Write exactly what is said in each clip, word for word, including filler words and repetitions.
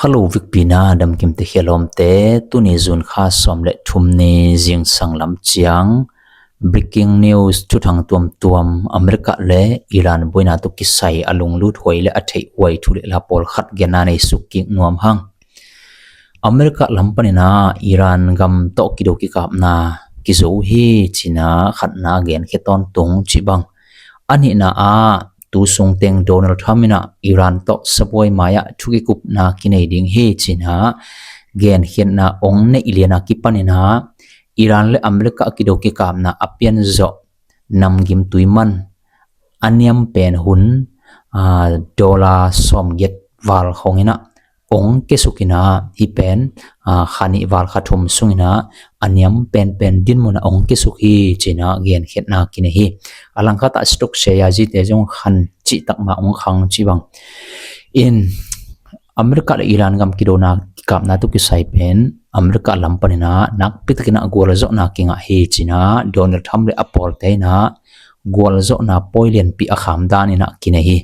Ka lo vikpina damkim te khia lawmte, tuni June kha sawm le thum ni zingsang lam ciang breaking news thuthang tuamtuam, America le Iran buaina tawh kisai a lunglut huai le a theih huai thu le la pawlkhat genna nei suk kik nuam hang. America lam panin ah Iran gam tawh kido kikapna kizo hi ci-in ah khatna genkhia tawntung cih bang. A nihna ah tu sungteng Donald Trump in ah Iran tawh sabuai mai-ah thu kikupna kinei ding hi ci-in ah genkhiatna hong neih lian a kipanin ah Iran le America kido kikapna a pianzawh namgim tui man a niam pen hun, aa, dollar sawmgiat val khawng in ah hong kiasuk in ah, hih pen, aa, kha nih val kha thum sung in ah a niam penpen dinmun ah hong kiasuk hi ci-in ah genkhiatna kinei hi. A langkhat ah stock share a zite zong khan cihtak mah hong khang cih bang. In America le Iran gam kidona kikapna tawh kisai pen America lam panin ah nakpi takin ah gualzawhna kingah hi ci-in ah Donald Trump le a pawlte in ah gualzawhna pawi lianpi a kham dan in ah kinei hi.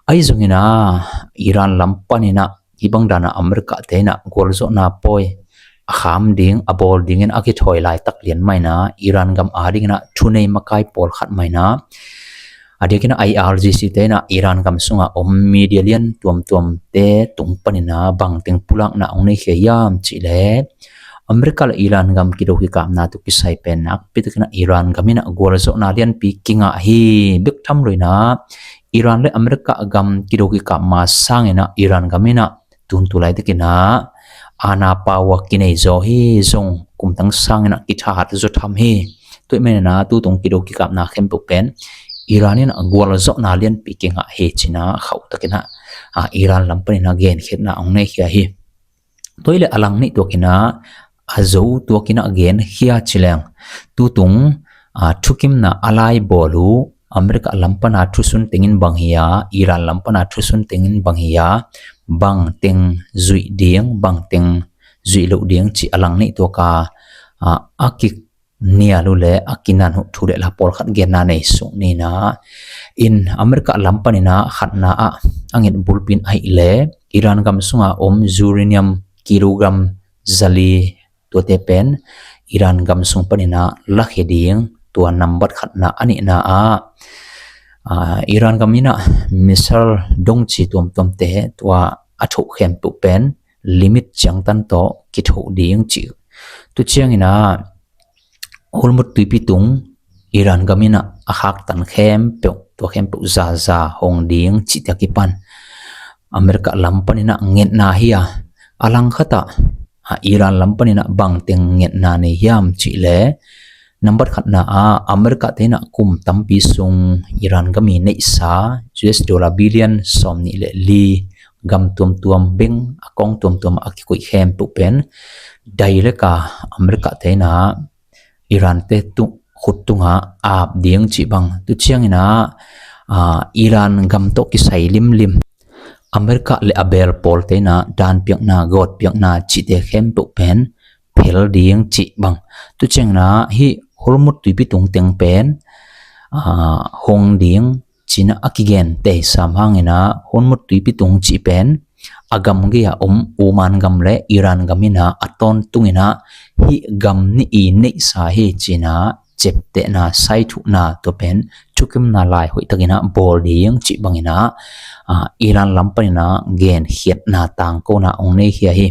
Ahi zongin ah Iran lam panin ah hih bang dan ah America te in ah gualzawhna pawi a kham ding, a bawl dingin a kithawi laitak lian mah in ah Iran gam adingin ah thunei makai pawlkhat mah in ah a diakin ah I R G C te in ah Iran gam sungah om media lian tuamtuamte tung panin ah bangteng pulakna hong nei khia hiam cih leh America le Iran gam kido kikapna tawh kisai pen nakpi takin ah Iran gam in ah gualzawhna lianpi kingah hi. Bek tham lo in ah Iran le America gam kido kikap ma sangin ah Iran gam in ah tun tu laitakin ah aana power kinei zaw hi. Zong kumtang sangin ah kithahat zaw tham hi. Tua ahih manin ah tutung kido kikapna khempeuh pen Iran in ah gualzawhna lianpi kingah hi ci-in ah khauh takin ah, aa, Iran lam panin ah genkhiatna hong nei khia hi. Tua hi leh a lang nih tuakin ah a zo tuakin ah genkhia ci leng tutung, aa, thukimna a laibawl uh America lam pana thusun tengin bang hi a, Iran lam pana thusun tengin bang hi a, bangteng zuih ding, bangteng zuih loh ding cih a lang nih tuaka, aa, a kinial uh le a kinan uh thu le la pawlkhat genna nei suk ni in ah. In America lam panin ah khatna ah a nget bulpi in ahih leh Iran gam sunga om uranium kilogram zali tuate pen Iran gam sung panin ah lakhia ding, tua nambat khatna. A nihna ah, aa, Iran gam in ah missile dong ci tuamtuamte tua a thoh khempeuh pen limit ciangtan tawh kithoh ding cih. Tu ciangin ah Hormuz tuipi tung Iran gam in ah a khaktan khempeuh, tua khempeuh zaza hong ding cihte a kipan America lam panin ah ngetna hi a, a langkhat ah, aa, Iran lam panin ah bangteng ngetna nei hiam cih leh nambat khatna ah America te in ah kum tampi sung Iran gam i neihsa U S dollar billion sawm nih le li gam tuamtuam beng a kong tuamtuam a kikoih khempeuh pen direct a America te in ah Iran te tung, khut tungah ap ding cih bang. Tu ciangin ah, aa, Iran gam tawh kisai limlim America le a beel pawlte in ah danpiakna, gawtpiakna cihte khempeuh pen phel ding cih bang. Tu ciangin ah hih Hormuz tuipi tung teng pen, aa, hong ding ci-in ah a kigen teisam hangin ah Hormuz tuipi tung cih pen a gam gei-a om Oman gam le Iran gam in ah a tawntung in ah hih gam nih i neihsa hi ci-in ah ciaptehna, saithuhna, tua pen thukimna lai hoihtakin ah bawl ding cih bangin ah, aa, Iran lam panin ah genkhiatna tangkona hong nei khia hi.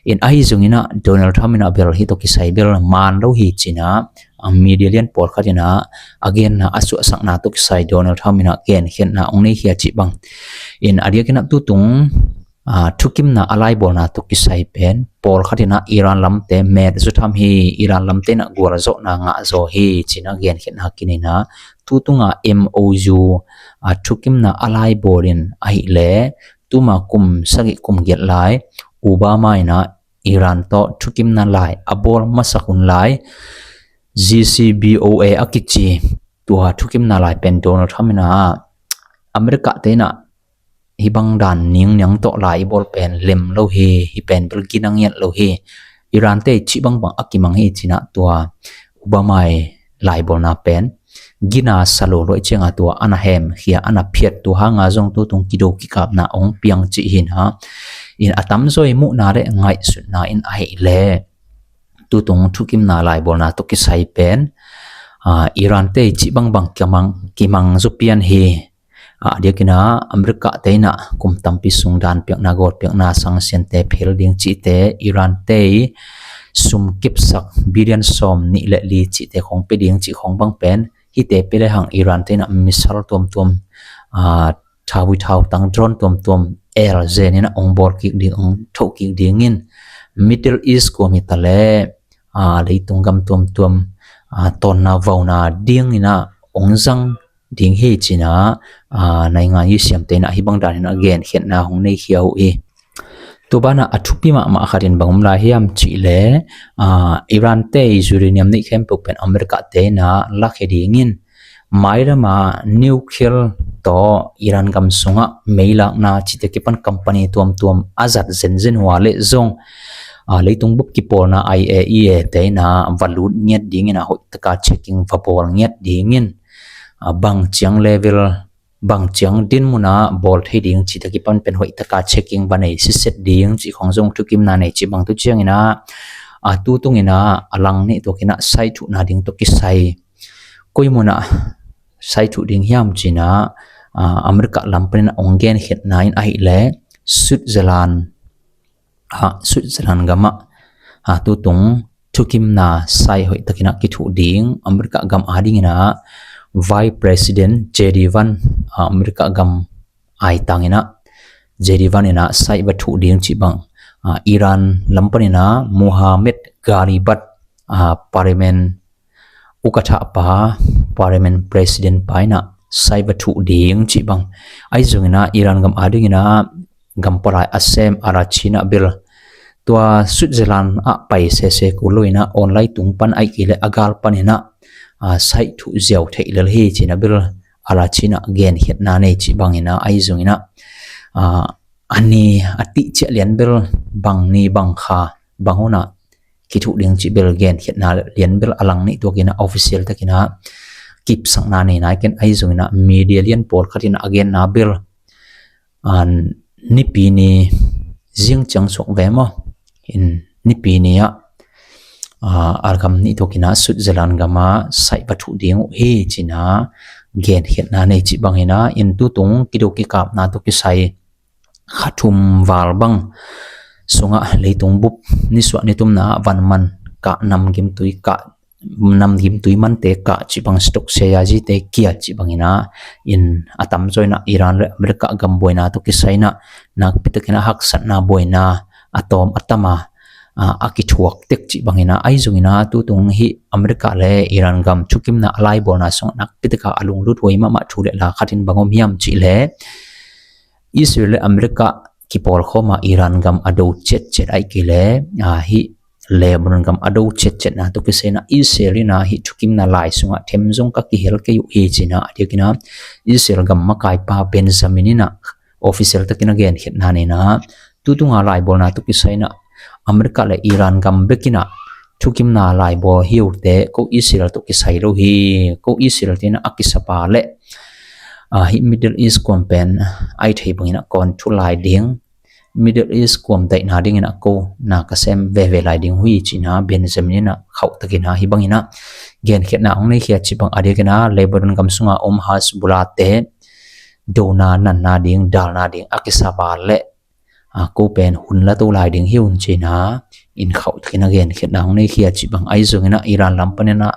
In ahi zongin ah Donald Trump in ah bel hih tawh kisai bel man lo hi ci-in ah, aa, media lian pawlkhat in ah a genna a suahsakna tawh kisai Donald Trump in ah genkhiatna hong nei khia cih bang. In a diakin ah tutung, aa, thukimna a laibawlna tawh kisai pen pawlkhat in ah Iran lamte met zaw tham hi, Iran lamte in ah gualzawhna ngah zaw hi ci-in ah genkhiatna kinei in ah tutung a M O U, aa, thukimna a laibawl in ahih leh tuma kum sagih kum giat lai Obama in ah Iran tawh thukimna lai a bawl masak hun lai, J C P O A a kici tua thukimna lai pen Donald Trump in ah America te in ah hih bang dan ningniang tawh lai i bawl pen lem lo hi, hih pen bel gina ngiat lo hi, Iran te cih bangbang a kimang hi ci-in ah tua Obama i laibawlna pen gina sa lo luai ciangin tua a na hemkhia, a na phiat, tua hanga zong tutung kido kikapna hong piang cih hi in ah. in a tamzaw i muhna le ngaihsutna in ahih leh tutung thukimna laibawlna tawh kisai pen, ah, Iran te cih bangbang kimang, kimang zaw pian hi. Ah, a diakin ah America te in ah kum tampi sung dan piakna, gawt piakna, sanction te phel ding cihte, Iran te sum kipsak billion sawm nih le li cihte khong pia ding cih khong bang pen, hihte pia le hang Iran te in ah missile tuamtuam, ah, thauvui thautang drone tuamtuam el zen in ah ong bawl kik ding, ong thoh kik dingin Middle East kuam hi ta le, ah, leitung gam tuamtuam, ah, tawnna vauna dingin ah ong zang ding hi ci-in ah, ah, naingan i siamte in ah hih bang danin ah genkhiatna hong nei khia uh hi. Tua banah a thupi mahmah khat in bang om lai hiam cih leh, ah, Iran te uranium neih khempeuh pen America te in ah lakhia dingin, mailam ah nuclear tawh Iran gam sungah meilakna cihte kipan company tuamtuam a zat zenzen uh a leh zong, ah, leitung bup kipawlna IAEA te in ah va lut ngiat dingin ah hoih taka checking va bawl ngiat dingin, ah, bang ciang level, bang ciang din mun ah bawl thei ding cihte kipan pen hoih taka checking va nei siset ding cih khong zong thukimna nei cih bang tu ciangin ah, ah, tutung in ah a lang nih tuak in ah saithuhna ding tawh kisai koi mun ah saithuh ding hiam ci-in ah, ah, America lam panin ah ong genkhiatna in ahih leh Switzerland, ah, Switzerland gam ah, ah, tutung thukimna sai hoih takin ah kithuh ding, America gam a dingin ah Vice President JD Vance, ah, America gam aitang in ah JD Vance in ah sai va thuh ding cih bang, ah, Iran lam panin ah Mohammad Gharibaf, ah, Parliament ukatha pa, Parliament President pa in ah sai va thuh ding cih bang. Ahi zongin ah Iran gam a dingin ah gam palai a sem Arachi in ah bel, tua Switzerland ah pai sese kul lo in ah online tung pan ahih kei leh a gal panin ah, ah, saithuh ziau theih lel hi ci-in ah bel Arachi in ah genkhiatna nei cih bangin ah, ahi zongin ah, ah, a ni a tih ciah lian bel bang ni bang kha bang hun ah kithuh ding cih bel genkhiatna lian bel a lang nih tuakin ah official takin ah kipsakna nei nai ken, ahi zongin ah media lian pawlkhat in ah a genna bel, ah, Nipi ni zing ciang suak ve maw? In Nipi ni ah, ah, a gam nih tuakin ah Switzerland gam ah sai va thuh ding uh hi ci-in ah genkhiatna nei cih bangin ah, in tutung kido kikapna tawh kisai kha thum val bang sungah leitung bup nisuah nitumna ah van man kah, nam gimtui kah, nam gimtui mante kah cih bang, stock share zite kia cih bangin ah, in a tamzaw in ah Iran le America gam buaina tawh kisai in ah nakpi takin ah haksatna buaina a tawm a tam a, ah, a kithuak tek cih bangin ah, ahi zongin ah tutung hih America le Iran gam thukimna a laibawlna sungah nakpi takin ah a lunglut huai mahmah thu le la khat in bang om hiam cih leh, Israel le America kipawlkhawm a Iran gam a do ciatciat ahih kei leh, ah, hih Lebanon gam a do ciatciatna tawh kisai in ah Israel in ah hih thukimna lai sungah them zong ka kihel kei uh hi ci-in ah, a diakin ah Israel gam makaipa Benjamin in ah official takin ah genkhiatna nei in ah, tutung a laibawlna tawh kisai in ah America le Iran gam bek in ah thukimna laibawl hi uh teh, ko Israel tawh kisai lo hi, ko Israel te in ah a kisapa le, ah, hih Middle East kuam pen a i thei bangin ah control lai ding, Middle East kuam daihna dingin ah ko na ka sem veve lai ding uh hi ci-in ah Benjamin in ah khauh takin ah hih bangin ah genkhiatna hong nei khia cih bang, a diakin ah Lebanon gam sunga om Hezbollah te dona natna ding, dalna ding a kisapa le, ah, ko pen hun la to lai ding hi un ci-in ah in khauh takin ah genkhiatna hong nei khia cih bang, ahi zongin ah Iran lam panin ah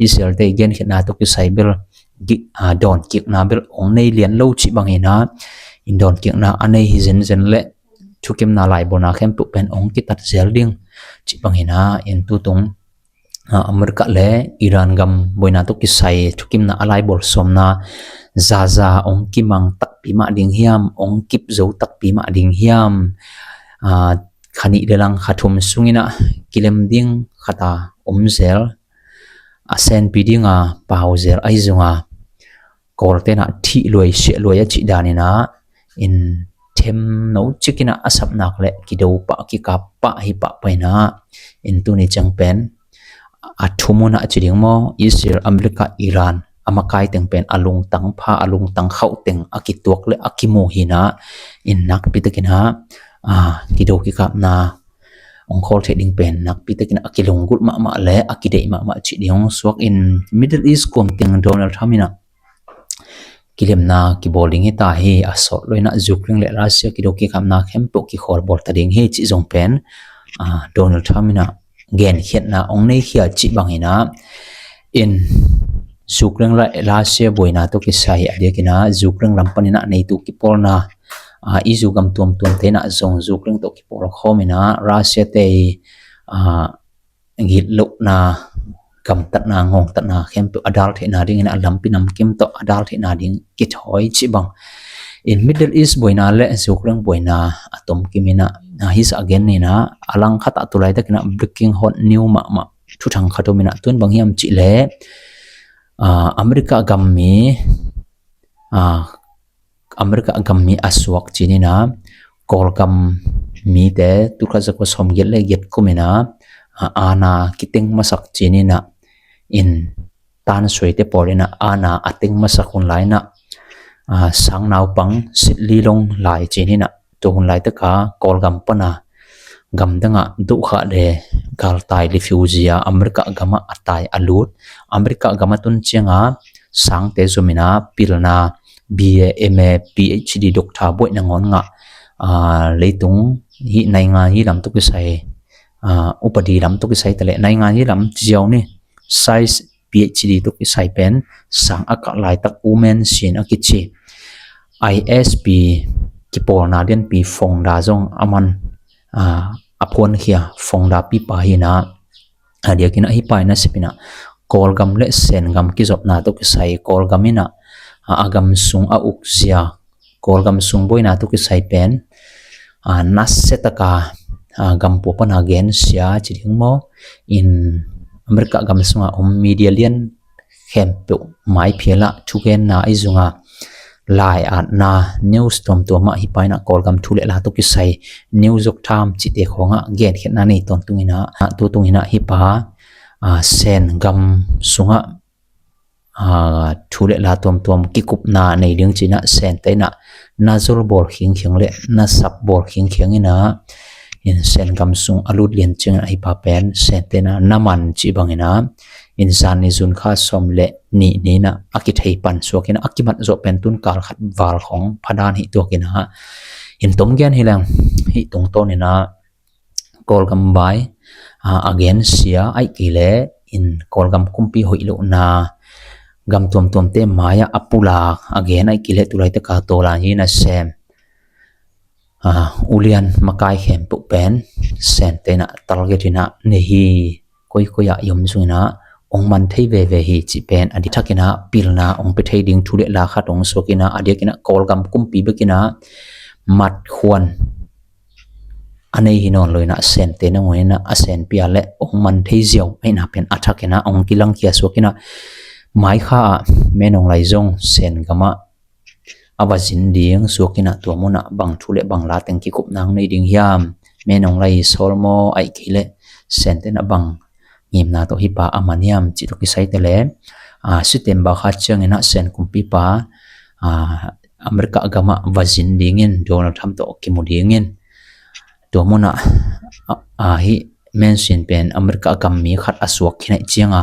Israel te genkhiatna tawh kisai bel gi-, ah, dawnkikna bel hong nei lian lo cih bangin ah, in dawnkikna a nei hi zenzen le thukimna laibawlna khempeuh pen hong kitat zel ding cih bangin ah, in tutung, ah, America le Iran gam buaina tawh kisai thukimna a laibawl sawmna zaza hong kimang takpi mah ding hiam, hong kip zo takpi mah ding hiam, ah, kha nih le lang kha thum sungin ah kilem ding khat a om zel, a senpi ding a pau zel, ahi zong a Kawlte in ah thih luai siah luai a cih danin ah, in them no cikin ah a sap nak le kido pah kikap pah hi pah pah in ah, in tuni ciang pen a thu mun ah ci ding maw, Israel, America, Iran a makai teng pen a lungtang pha, a lungtang khauh teng a kituak le a kimu hi in ah, in nakpi takin ah a, kido kikapna hong khawl theih ding pen nakpi takin a kilunggulh mahmah le a kideih mahmah cih ding hong suak in, Middle East kuam teng Donald Trump in ah kilemna kibawl ding hi ta hi, a sawt lo in ah Ukraine le Russia kido kikapna khempeuh kikhawl bawl ta ding hi cih zong pen, a, Donald Trump in ah genkhiatna hong nei khia cih bang in ah, in Ukraine le Russia buaina tawh kisai a diakin ah Ukraine lam panin ah neitu kipawlna, a, i zu gam tuamtuamte in ah zong Ukraine tawh kipawl khawm in ah Russia te i, a, gitlohna, gamtatna, ngongtatna khempeuh a dal theihna dingin ah lampi namkim tawh a dal theihna ding kithawi cih bang in Middle East buaina le Ukraine buaina a tomkim in ah, a, hisa a gen in ah a langkhat ah tu laitakin ah breaking hot news mahmah thuthang khat om in ah, tu in bang hiam cih leh, a, America gam mi, a, America gam mi a suak ci-in ah Kawlgam mite tul khat za kua sawmgiat le giat kum in ah, a, aana kiteng masak ci-in ah, in tansuaite pawl in ah aana a teng masak hun lai in ah, a, sang naupang sit li long lai ci-in ah, tua hun laitaka Kawlgam pan a gamdang ah duhkhah le galtai refugee a America gam ah a tai a lut, America gam a tun ciang a sangte zum in ah pilna, B A, M A, P H D, doctor buaih nangawn ngah, a, leitung hih naingan hih lam tawh kisai, a, upadi lam tawh kisai ta leh naingan hih lam ziau ni, science, P H D tawh kisai pen sang a kah laitak U Mensing a kici, I S P kipawlna lianpi founder zong a man, a, a phuankhia founder pipa hi in ah, a diakin ah hih pa in ah sep in ah Kawlgam le Sengam kizopna tawh kisai, Kawlgam in ah, a, a gam sung a ukzia, Kawlgam sung buaina tawh kisai pen, a, nasia taka, a, gam pua pan a gensia ci ding maw, in America gam sungah om media lian khempeuh maiphial ah thugenna i zung a, lai-atna news tuamtuam ah hih pa in ah Kawlgam thu le la tawh kisai news zok tham cihte khawng ah genkhiatna nei tawntung in ah, tu tung in ah hih pa, a, Sengam sungah, a, thu le la tuamtuam kikupna nei ding ci-in ah Sente in ah na zol bawl khingkhing le na sap bawl khingkhing in ah, in Sengam sung a lut lian ciangin ah hih pa pen Sente in ah na man cih bang in ah, in zan ni zun kha sawm le nih ni in ah a kithei pan suak in ah, a kimat zawh pen tun kal khat val khawng pha dan hi tuak in ah, in tom gen hi leng, hih tungtawn in ah Kawlgam vai, a, a gensia ahih kei leh in Kawlgam kumpi hoih lohna gam tuamtuamte mai-ah a pulak a gen ahih kei leh tu laitaka tawlan hi nasem, a, ulian makai khempeuh pen Sente in ah target in ah nei hi, koikoi ah i om zong in ah hong man thei veve hi cih pen a diak in ah pilna hong pia thei ding thu le la khat hong suak in ah, a diak in ah Kawlgam kumpi bek in ah matkhuan a nei hi nawn lo in ah Sente nangawn in ah a Senpi a le hong man thei ziau ahihna pen a thak in ah hong kilangkhia suak in ah, mai kha ah Min Aung Hlaing zong Sengam ah a va zin ding suak in ah, tua mun ah bang thu le bang la teng kikupna hong nei ding hiam, Min Aung Hlaing sawl maw, ahih kei leh Sente in ah bang ngimna tawh hih pa a man hiam cih tawh kisai ta leh, a, September kha ciangin ah Sen kumpipa, a, America gam ah va zin dingin Donald Trump tawh kimu dingin, tua mun ah, a, a, hih Mensing pen America gam mi khat a suak khin ahih ciang a,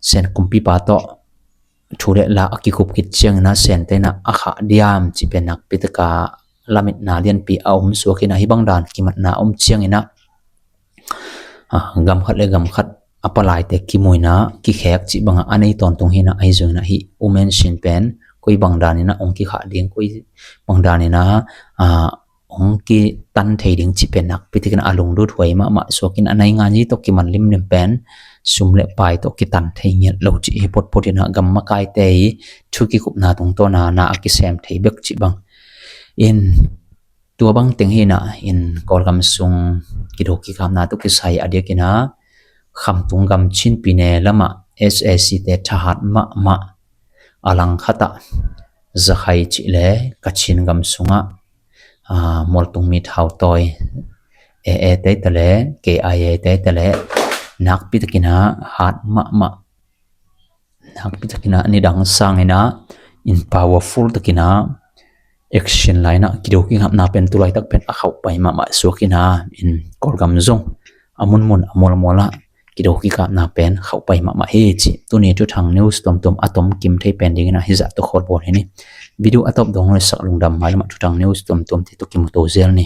Sen kumpipa tawh thu le la a kikup khit ciangin ah Sente in ah a khah diam cih pen nakpi taka lametna lianpi a om suak in ah, hih bang dan kimatna om ciangin ah, a, gam khat le gam khat a palaite kimu in ah kikhek cih bang ah a nei tawntung hi in ah, ahi zongin ah hih U Mensing pen koi bang dan in ah hong kikhah ding, koi bang dan in ah, a, hong kitan thei ding cih pen nakpi takin a lunglut huai mahmah suak in ah, naingan hi tawh kiman limlim pen sum le pai tawh kitan thei ngiat lo cih hi photphot in ah, gam makaite i thu kikupna tungtawn a na a kisem thei bek cih bang in, tua bang teng hi in ah, in Kawlgam sung kido kikapna tawh kisai a diak in ah Khamtung gam Chin Pyine lam ah S A C te thahat mahmah, a langkhat ah Rakhine cih le Kachin gam sungah, a, mualtung mi thautawi A A te ta le K I A te ta le nakpi takin ah hat mahmah, nakpi takin ah nidang sangin ah in powerful takin ah action lainah kido kikapna pen tulaitak pen a khauhpai mahmah suak hi na in Kawlgam zong a munmun a mualmualah kido kikapna pen khauhpai mahmah hi cih tuni thuthang news tuamtuam a tom kim thei pen dinginah hizah tawh khawlbawl hi ni. Video a tawp dong le sak lungdam mailamah thuthang news tuamtuam te tawh kimuto zel ni.